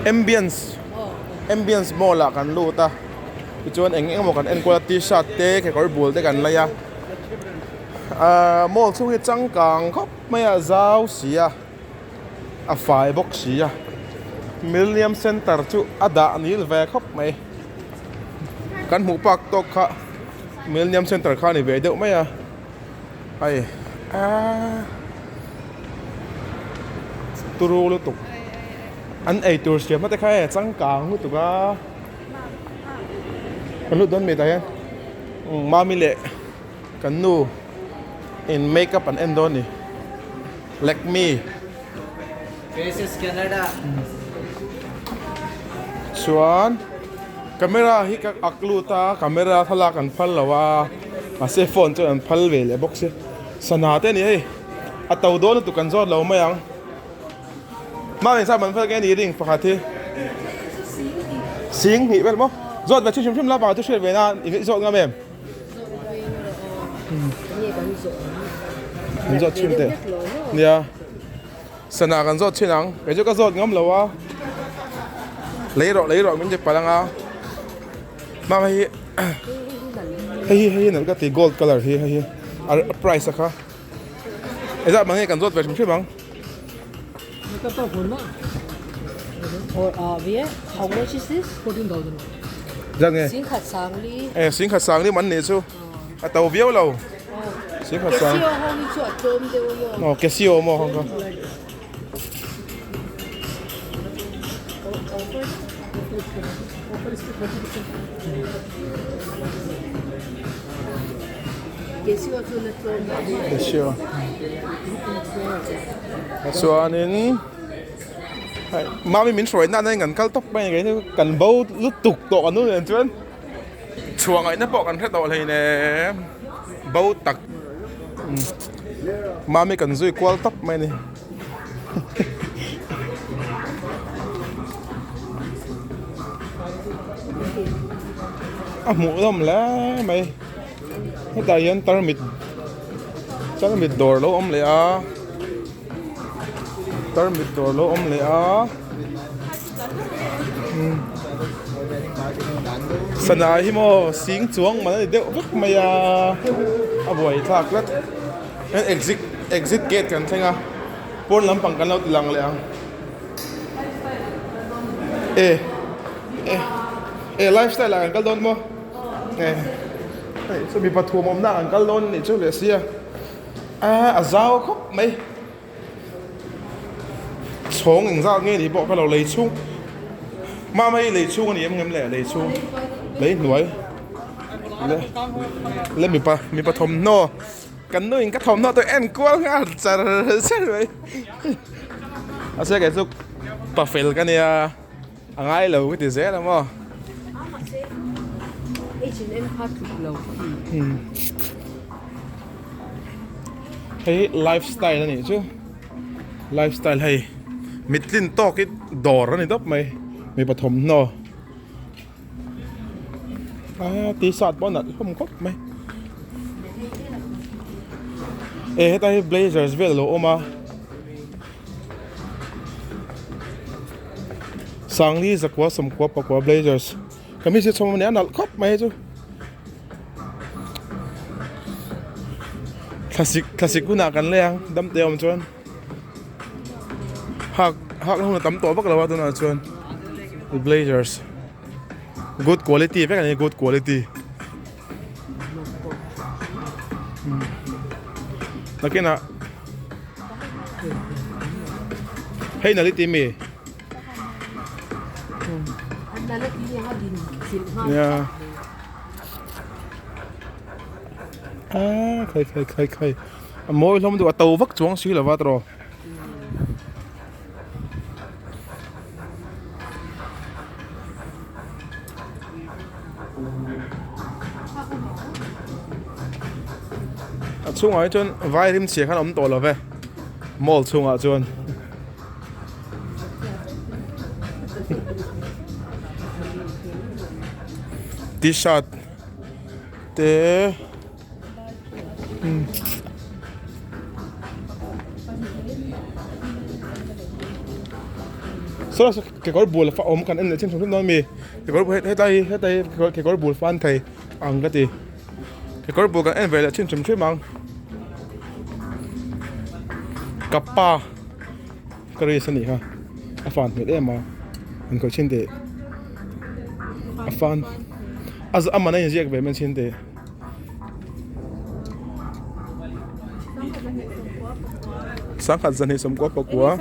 Ambience Ambience mall ah kan lut a tichuan eng eng emaw kan enkual a t-shirt te kekawr bul te kan lei a ahh mall chhung hi changkang khawp mai a zau si a a fai bawk si a Millennium Centre chu a dah nil ve khawp mai kan hmuh pak tawk kha Millennium Centre kha a ni ve deuh mai a. Hei aaa turu lutuk an eitur siam te kha e changkang lutuk a kan lut dawn mi tah hian mami leh kan nu in make up an en dawn a ni Lakme chuan camera hi ka ak lut a camera thlalak an phal lo a mahse phone chuan an phal ve leh bawk sia sana te a ni hei a to dawn lutuk kan zawt lo mai ang mah engzat man vel nge ni ring pakhat hi sing hnih vel maw zawt ve chu hrim hrim la pakhat chu hriat ve nan i zawt ngam em. Kan zawt chhin teh nia sana kan zawt chhin ang kei chu ka zawt ngam lo a lei rawh lei rawh min ti palh anga hma hei hi hei hi hei hi nalh ka ti gold colour hi hei hi a price a kha engzat mah nge kan zawt ve hrim hrim ang. Zat nge? E singkhat sang li man nih chu a to viau lo singkhat sang aw casio maw hang kha casio chuanin hei mami min hruai nana in kan kal tawp mai a ni kan bo lutuk tawh kan nu nen chuan chhuah ngaihna pawh kan hre tawh hleinem bo tak mami kan zui kual tawp mai a ni. A hmuh nawm hle mai hetah hian tarmit tarmit dawr lo awm leh a tarmit dawr lo awm leh a sana hi maw sing chuang man a ni deuh vek mai a a buaithlak tlat. Heng exit exit gate kan thleng a pawn lampang kan lo ti lang leh ang e e e lifestyle ah kan kal dawn maw e hei chu mipa thuam awmna ah kan kal dawn anih chu leh sia a a zau khawp mai chhawng engzat nge nih pawh ka lo lei chhung mama hi lei chhung a ni em ngem le lei chhung lei hnuai le le mipa mipa thawmhnaw. Kan nu in ka thawmhnaw te en kual nghal char char mai. A se kei chu pa fel ka nia a ngai lo ka ti zel a maw. Hei hi lifestyle a nih chu lifestyle hei mittlin tawk hi dawr a ni tawp mai mipa thawmhnaw. A t-shirt pawh a nalh hlawm khawp mai e heta hi blazers vel alo awm a sangli zakua sawmkua pakua blazers kamis hi chhawm ania a nalh khawp mai hei chu thlasik thlasik hunah kan lei ang dam te awm chuan. Hak hak na hun a tam tawh vak lo a tunah chuan blazers good quality vek a ni good quality nakinah hei nali tih mi nia ah khai khai khai khai. A mawi hlawm deuh a to vak chuang si lova tawh. A chhungah hi chuan vai rim chhia khan a awm tawh lo ve mall chhungah chuan. T-shirt te. Saw saw kekawr bul fa awm kan en leh chin hrim hrim dawn a mi kekawr bul hetlai hi hetlai hi kekawr bul fan thei ang ka ti kekawr bul kan en ve leh chin hrim hrim ang kappa ka race a nih kha a fan hmel em a an khawih chin teh a fan a man a inziak ve mai chin teh. Sangkhat 220 pakua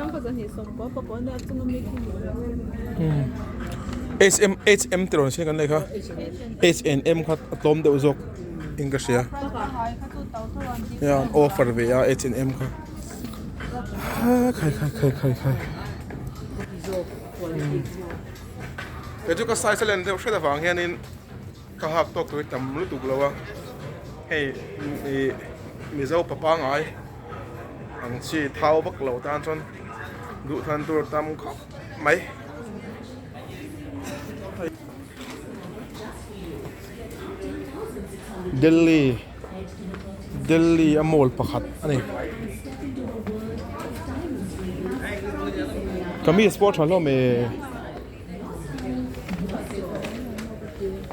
H M H M tih rawn kan lei kha H and M kha a tlawm deuh zawk in ka hria nia an offer ve a H and M kha khai khai khai khai khai kei chu ka size a len deuh hret avang hianin. Ka hak tawk tur hi tam lutuk lo a, hei ih Mizo pa pangai ang chi thau vak lo tan chuan duh than tur tam khawp mai. Delhi Delhi a mall pakhat a ni. Kamis pawh a tha hlawm e.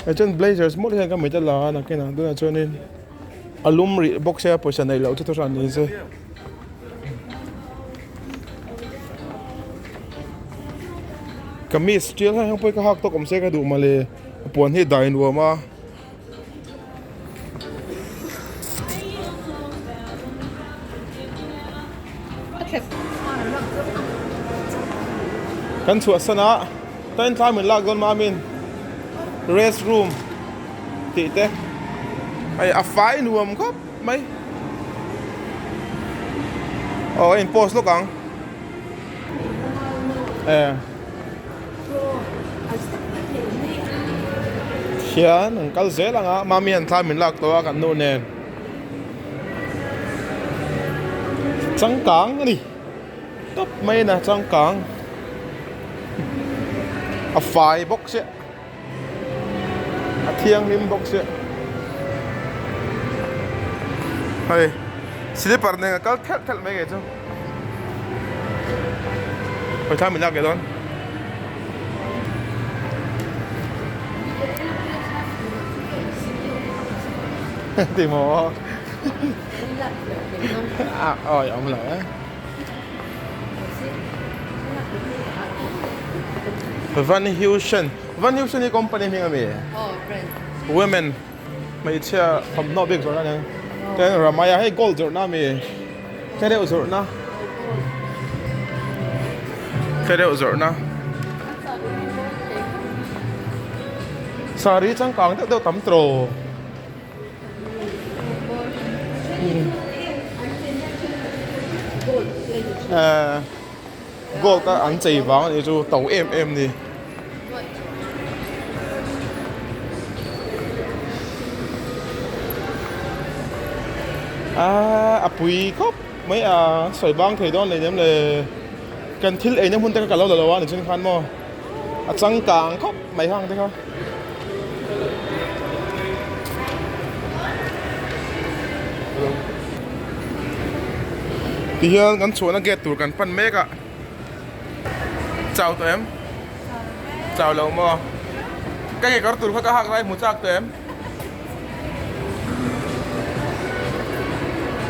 Hei chuan blazers mawlh hian ka mit a la a nakinah tunah chuanin a lum rih bawk sia pawisa neih loh chu thuhran ni se. Kamis tial heng heng pawh hi ka hak tawk awm se ka duh mawle a puan hi dai nuam a. Kan chhuah san a tain tlai min lak dawn mamin rest room tih te hei a fai nuam khawp mai aw a in post lawk ang e. Hian an kal zel ang a mami an thla min lak tawh a kan nu nen changkang a ni tawp mai a changkang a fai bawk chiah a thianghlim bawk chiah hei slipper nen a kal thelh thelh mai ngei chu. Hoi thla min lak leh dawn. Ti maw? À, ôi ông lỡ. Van Heusen. Van Heusen hi company hming ami? Oh, brand. Women. Hmeichhia thawmhnaw bik zawrhna ania chuan Ramaya hei gold zawrhna ami tlereuh zawrhna tlereuh zawrhna saree changkang deuh deuh tam tawh eh gold a an chei vang anih chu to em em a ni. Aaa a pui khawp mai a sawi bang thei dawn leh nem le kan thil eina hmun te kha ka lo la lo a ni chuan khan maw a changkang khawp mai hang te kha. Tihian kan chhuahna gate tur kan pan mek a chau tawh em? Chau lo maw? Ka kekawr tur kha ka hak lai hmu chak tawh em?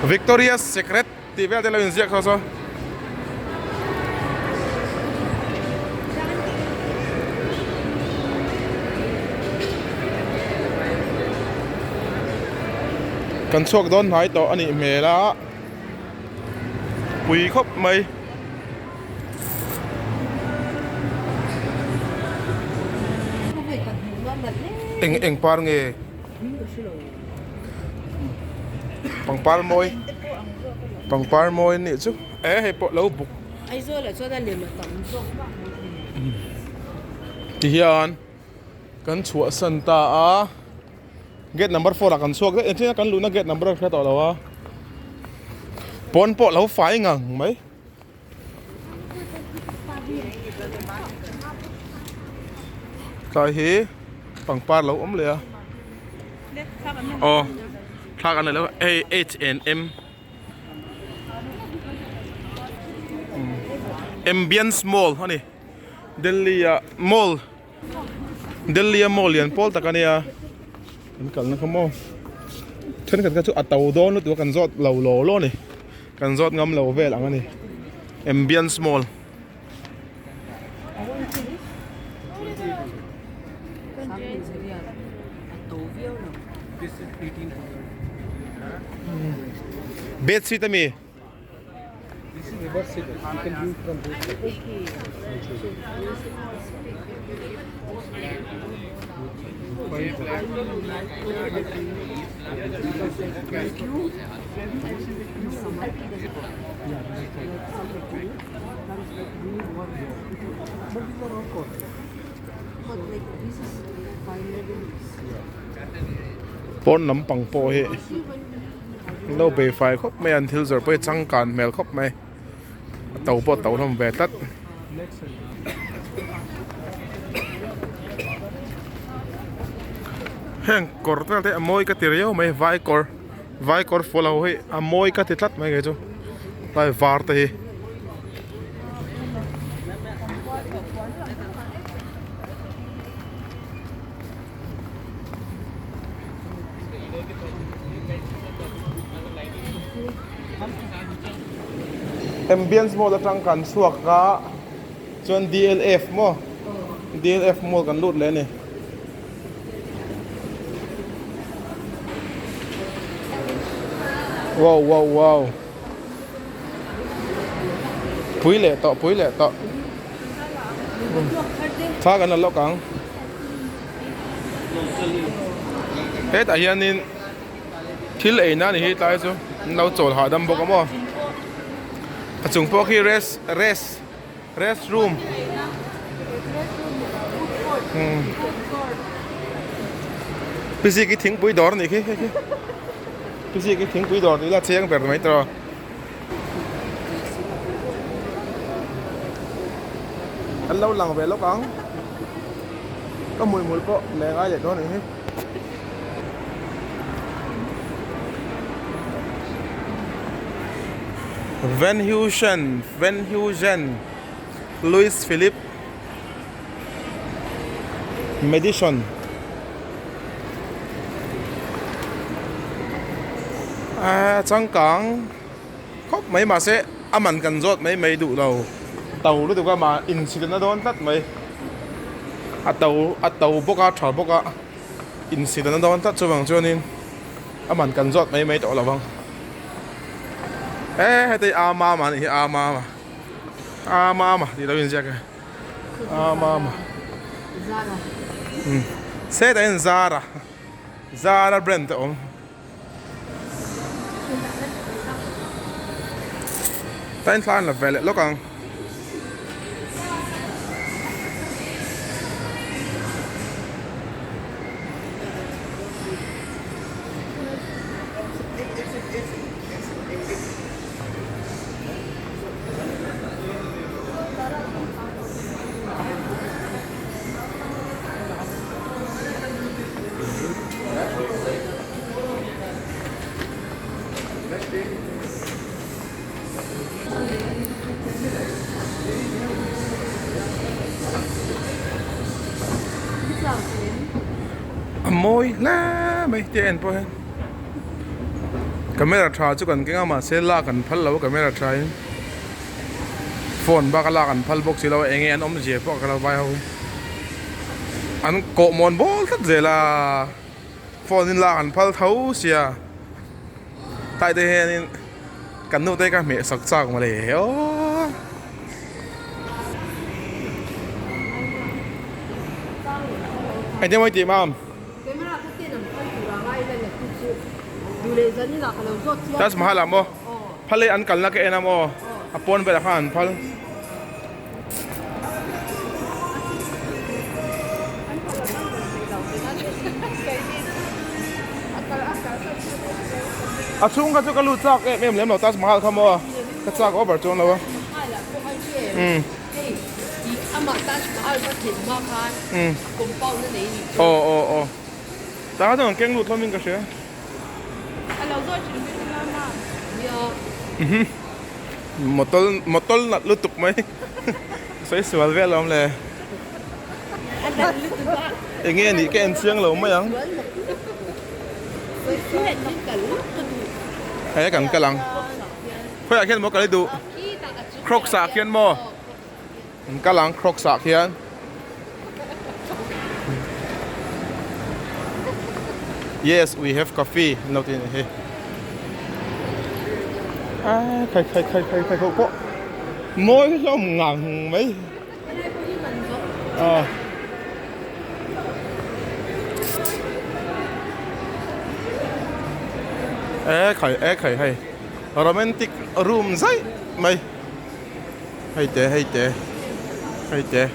Victoria's Secret tih vel te lo inziak saw saw. Kan chhuak dawn hnai tawh a nih hmel a, pui khawp mai. Eng eng par nge? Pangpar mawi pangpar mawi a nih chu e hei pawh lo buk tihian kan chhuahsan ta a gate number 4 ah kan chhuak daih engtin kan luhna gate number a hre tawh lo a pawn pawh lo fai ngang mai. Tlai hi pangpar lo awm leh a aw thlak an nei lo hei H and M ambience mall a ni. Delhi ah mall Delhi a mall lian pawl tak a nia kan kalna kha maw thenkhat kha chu a to dawn lutuk a kan zawt lo law law a ni kan zawt ngam lo vel ang a ni ambience mall. Bedsheet a mi. Pawn lampang pawh hi an lo bei fai khawp mai a an thil zawrh pawh hi changkan hmel khawp mai a to pawh a to hlawm ve tlat. Heng kawr te te a mawi ka ti riau mai vai kawr vai kawr fual ho hi a mawi ka ti tlat mai kei chu vai var te hi. Ambience mall atang kan chhuak a chuan DLF maw DLF mall kan lut leh a ni. Wow wow wow pui leh tawh pui leh tawh thla kan la lawk ang. Hetah hianin thil ei na ni hi tlai chu an lo chawl hahdam bawk a maw a chung pawh khi rest rest rest room umm pi ziki thingpui dawr a nih khi hei khi pi ziki thingpui dawr tih ila chiang ber mai tawh. An lo lang ve lawk ang. Ka hmuihmul pawh leh ngai leh dawn ang hi. Van Heusen, Van Heusen, Louis Philippe, Madison. Aaa changkang khawp mai mahse a man kan zawt mai mai duh lo to lutuk a mah inchhirna dawn tlat mai a to a to bawk a tha bawk a inchhirna dawn tlat chuvang chuanin a man kan zawt mai mai tawh lo vang e heti a mama anih hi a mama a mama tih lo inziak e a mama setah hian zara zara brand te a awm. Tain thla an la ve leh lawk ang. A mawi hle mai te en pawh hian camera tha chu kan keng a mahse lak an phal lo a camera tha in phone bak a lak an phal bawk si lo a eng nge an awmzia pawh ka lo vai ho hi an kawh mawn bawl tlat zel a. Phone in lak an phal tho sia tlai te hianin kan nu te ka hmeh sak chak mawle aww. Engtin mawi tih mam? Taj Mahal ah maw? Phal e an kalna ka en a maw? A pawn velah khan an phal. A chhung kha chu ka lut chak em em lem lo Taj Mahal kha maw ka chak over chuang lo a. Umm. Aw aw aw. Tah kha chuan an keng lut hlawm in ka hria. Motor motor nat lutuk mai sawi sual vel a awm le. Enge anih ka en chiang lo mai ang. He kan kal ang. Khawiah khian maw kal i duh? Crocs ah khian maw? Kan kal ang Crocs ah khian. Yes, we have coffee an lo ti a nih hi. A khai khai khai khai khai ho pawh mawi hlawm ngang mai. A. E khai e khai hei romantic room zai mai hei te hei te hei te.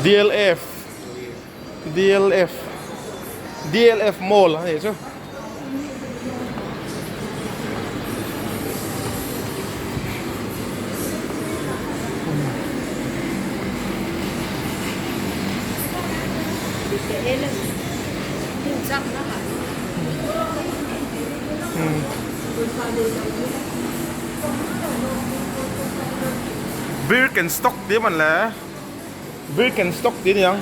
DLF DLF DLF mall a nih chu. Birkenstock tih a man le Birkenstock tih a ni ang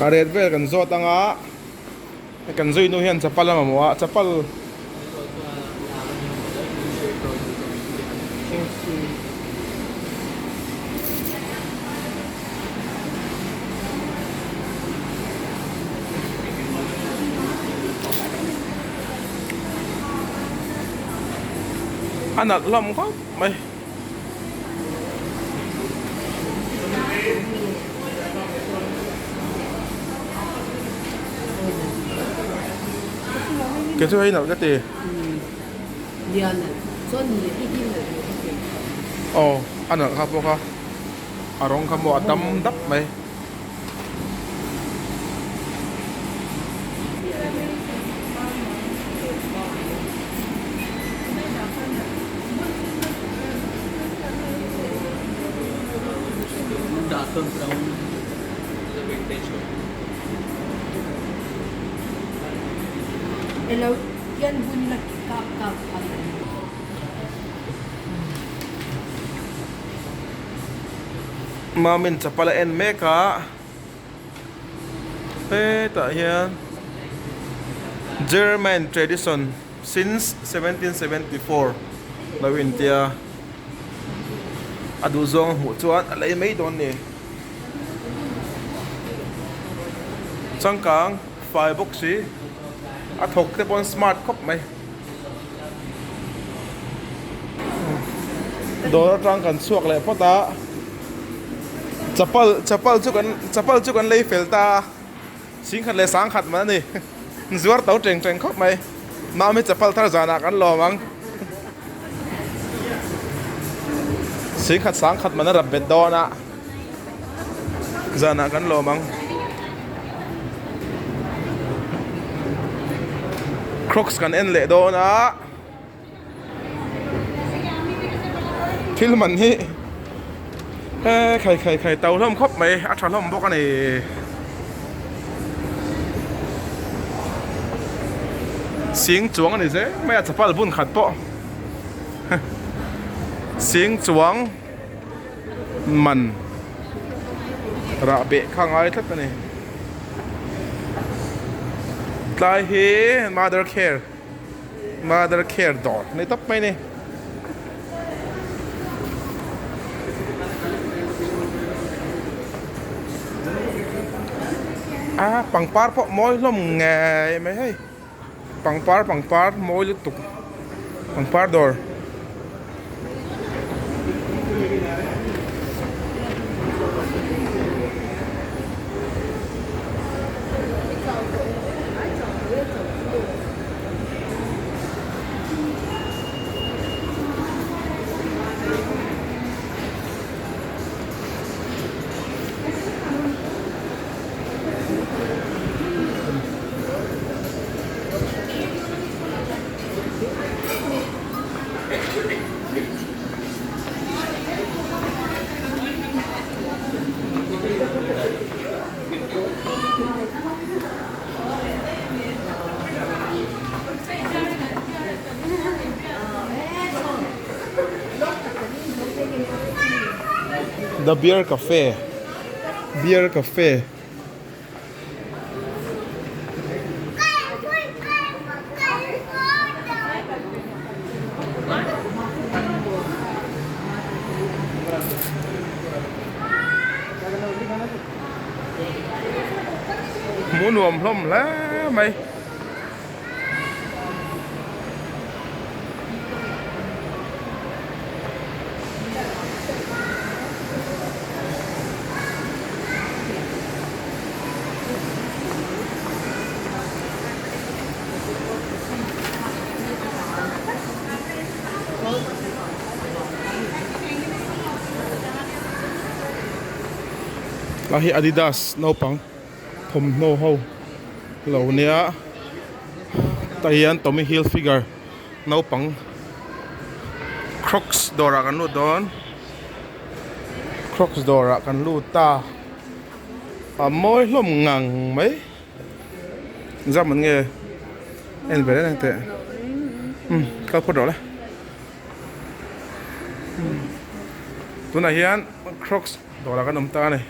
a ret vel kan zawt anga kan zui nu hian chapal a mamawh a chapal a nalh hlawm khawp mai. Kei chu hei nalh ka ti. Aw a nalh kha pawh kha a rawng kha maw a dam dap mai. Mamin chapal a en mek a hetah hian German tradition since 1774 lo intia a duh zawng a hmuh chuan a lei mai dawn ni changkang fai bawk si a thawk te pawh an smart khawp mai. Dawr atang kan chhuak leh phawt a chapal chapal chu kan chapal chu kan lei fel ta a singkhat leh sangkhat man a ni zuar to teng teng khawp mai mami chapal thar zanah kan lawm ang singkhat sangkhat man a rap bet dawn a zanah kan lawm ang. Crocs kan en leh dawn a thil man hi he khai khai khai to hlawm khawp mai a tha hlawm bawk a ni sing chuang a ni zel mai a chapal bun khat pawh sing chuang man rah beh kha ngai tlat a ni tlai hi mother care mother care dawr ni tawp mai a ni. A pangpar pawh mawi hlawm ngei mai hei pangpar pangpar mawi lutuk pangpar dawr. The Beer Cafe Beer Cafe. Hmuh nuam hlawm hle mai. A hi Adidas naupang thawmhnaw ho lo nia tah hian Tommy Hilfiger naupang Crocs dawrah kan lut dawn Crocs dawrah kan lut ta a mawi hlawm ngang mai zam an nge en ve reng teh umm kal phawt rawh le tunah hian Crocs dawrah kan awm ta a ni.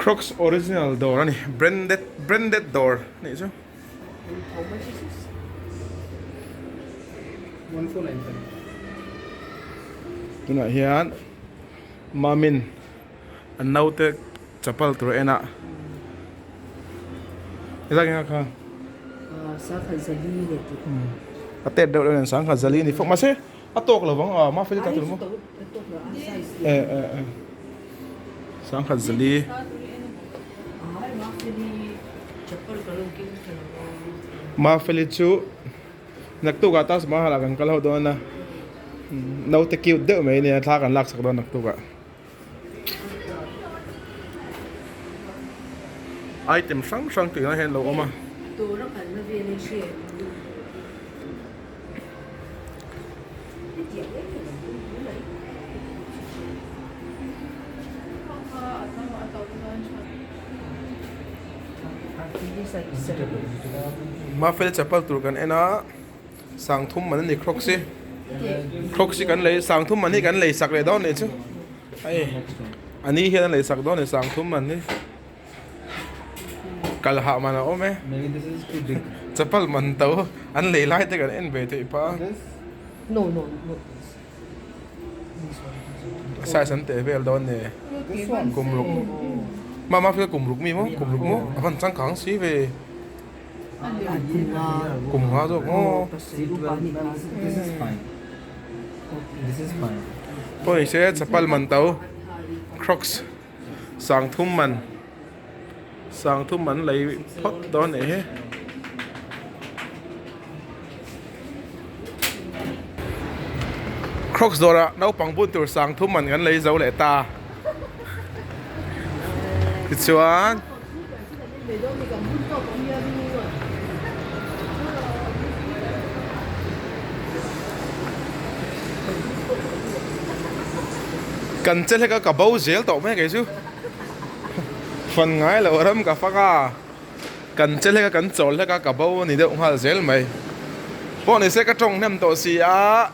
Crocs original dawr a ni branded branded dawr a nih chu. Tunah hian mamin an naute chapal tur a en a helai nge kha a tet deuh deuh nen sangha zali a ni fawk mahse. A tawk lo vang a, mafeli ta tur maw? E e e. Sangkhat zali. Mafeli chu naktukah Taj Mahal ah kan kal ho dawn a. Naute cute deuh mai nia thla kan lak sak dawn naktukah. Item hrang hrang tihna hian lo awm a. Mafel chapal tur kan en a sangthum man a ni crocs hi crocs hi kan lei sangthum man hi kan lei sak leh dawn anih chu hei a ni hian a lei sak dawn a ni sangthum man hi. Kal hah man a awm e. Chapal man to an lei lai te kan en ve theih pah a. Size an teh vel dawn nge kum ruk mah mah kum ruk mi maw kum ruk maw a van changkang si ve kum nga zawk maw. Pawh se chapal man to crocs. Sangthum man sangthum man lei phawt dawn anih hi. Crocs dawrah naupang bun tur sangthum man kan lei zo leh ta tichuan Kan che hlek a ka bo zel tawh mai kei chu fan ngai loh ram ka fak a kan che hlek a kan chawl hlek a ka bo a ni deuh nghal zel mai pawh ni se ka tawng hnem tawh si a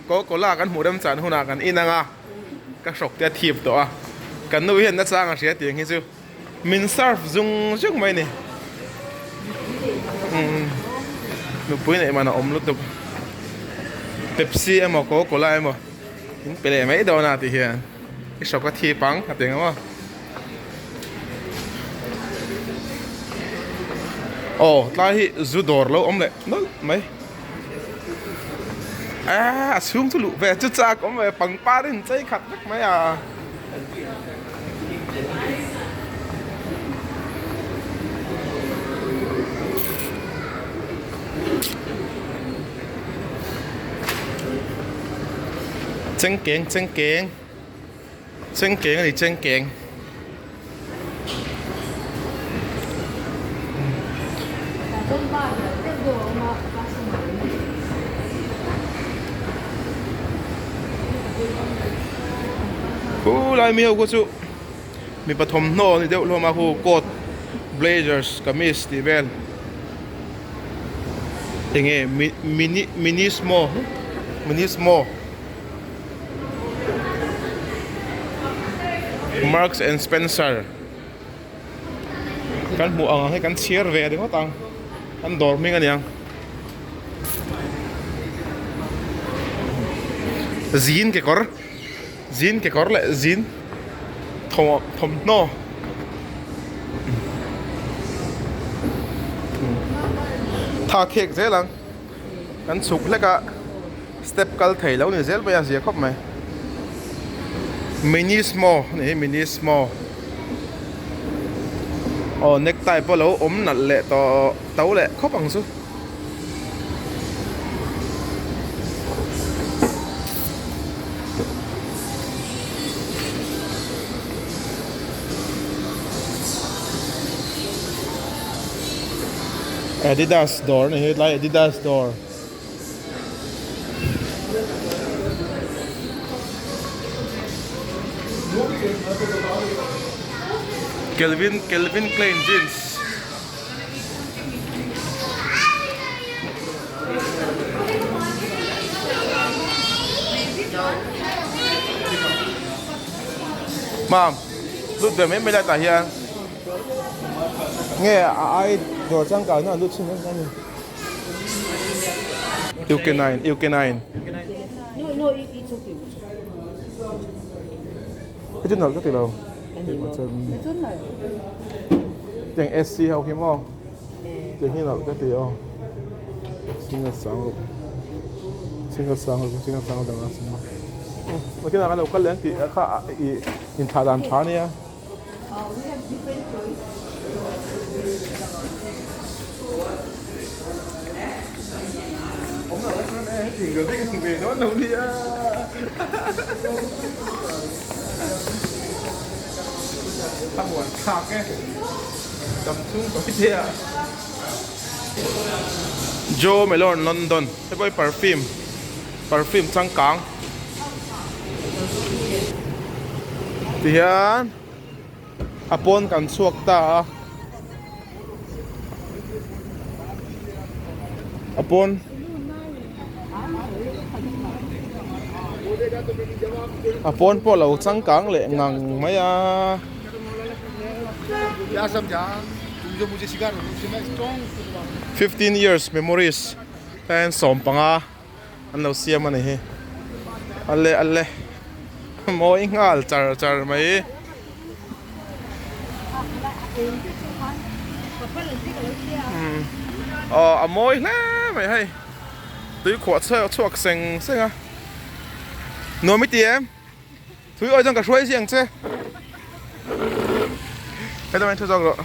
Coca-Cola kan hmuh rem chan hunah kan in ang a ka hrawk te a thip tawh a kan nu hian nachang a hria tiang hi chu. Min serve zung zung mai a ni. Umm nupui neih man a awm lutuk. Pepsi emaw Coca Cola emaw in pe leh mai dawn a ti hian i hrawk a thip ang a ti ang maw. Aw tlai hi zu dawr lo awm leh nawlh mai. Aaa a chhung chu luh ve chu chak awm ve pangpar in chei khat vek mai a. Chengkeng chengkeng chengkeng a ni chengkeng. Khulai mi ho khu chu mipa thawmhnaw a ni deuh hlawm a khu coat blazers kamis tih vel enge mini minismo minismo. Marks and Spencer kan hmuh ang ang hi kan chhiar ve ringawt ang an dawr hming a niang zin kekawr zin kekawr leh zin thawmhnaw. Tha khek zel ang kan chhuk hlek a step kal thei lo ni zel mai a zia khawp mai minismo a ni hi minismo aw necktie pawh lo awm nalh leh tawh to leh khawp ang chu. Adidas dawr a ni hi tlai Adidas dawr. Calvin Calvin Klein jeans. Mam lut ve mai mai lai tah hian nge a ai dawr changkang na an lut thin em a ni UK 9 UK 9 Hei chu nalh ka ti lo. Tiang SC ho khi maw? Tiang hi nalh ka ti aw. Single sang ruk. Single sang ruk, single sang dang a single. Makina kan lo kal leh ang tih kha i inthlah dan tha ania. Jo Malone London hei pawh hi perfume perfume changkang tihian a pawn kan chhuak ta a a pawn a pawn pawh lo changkang leh ngang mai a. 15 years memories hian sawmpanga an lo siam a ni hi ale ale mawi nghal char char mai aw a mawi hle mai hei tui khuah chhuak seng seng a nuam i ti em tui awi chuan ka hruai zia ang che heta mai thu zawk rawh.